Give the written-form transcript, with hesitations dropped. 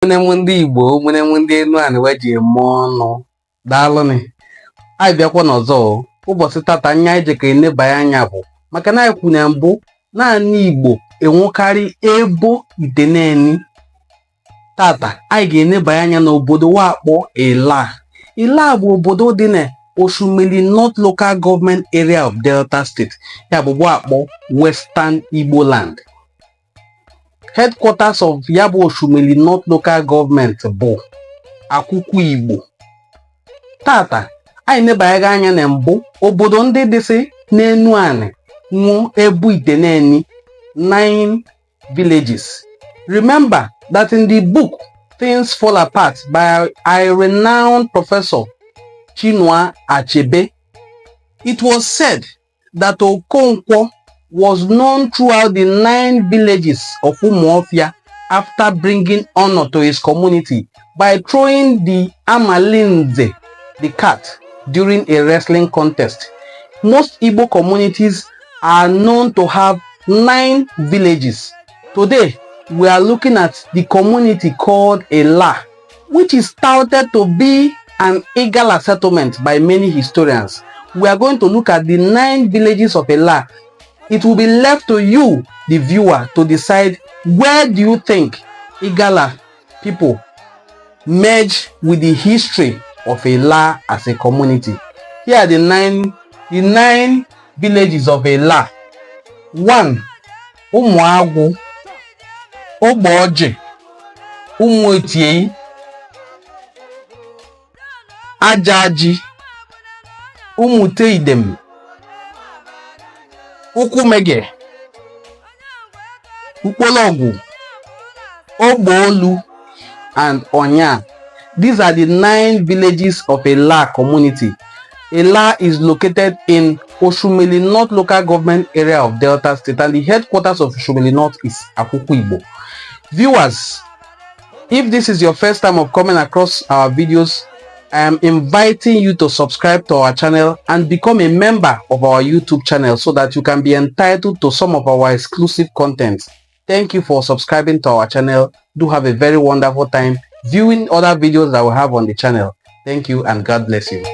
Ụmụnne m ndị Igbo, ụmụnne m ndị Enuani wee ji eme ọnụ, daalụnị. Anyị bịakwa n'ọzọ o. Ụbọchị tata nya anyị jekọ enebanye anya bụ maka na anyị kwu na mbụ na anị Igbo enwekarị ebo iteneni. Tata anyị ga-enebanye anya n'obodo wa akpọ Illah. Illah bụ obodo dị na Oshimili North Local Government Area of Delta State, ya bụ wa akpọ Western Igbo Land. Headquarters of ya bụ Oshimili North Local Government bụ Akwukwu Igbo. Tata anyị nebanyeghị anya na mbụ obodo ndị dịsị n'enu anị nwụ ebo iteneni, nine villages. Remember that in the book Things Fall Apart by a renowned professor Chinua Achebe, it was said that Okonkwo was known throughout the nine villages of Umuofia after bringing honor to his community by throwing the Amalinze, the cat, during a wrestling contest. Most Igbo communities are known to have nine villages. Today, we are looking at the community called Illah, which is touted to be an Igala settlement by many historians. We are going to look at the nine villages of Illah. It will be left to you, the viewer, to decide where do you think Igala people merge with the history of Illah as a community. Here are the nine villages of Illah. One, Umuagu, Ogboji, Umuetiei, Ajaji, Umuteidem, Ukwumege, Ukpologwu, Ogboolu, and Onya. These are the nine villages of Illah community. Illah is located in Oshimili North Local Government Area of Delta State, and the headquarters of Oshimili North is Akwukwu Igbo. Viewers, if this is your first time of coming across our videos, I am inviting you to subscribe to our channel and become a member of our YouTube channel so that you can be entitled to some of our exclusive content. Thank you for subscribing to our channel. Do have a very wonderful time viewing other videos that we have on the channel. Thank you and God bless you.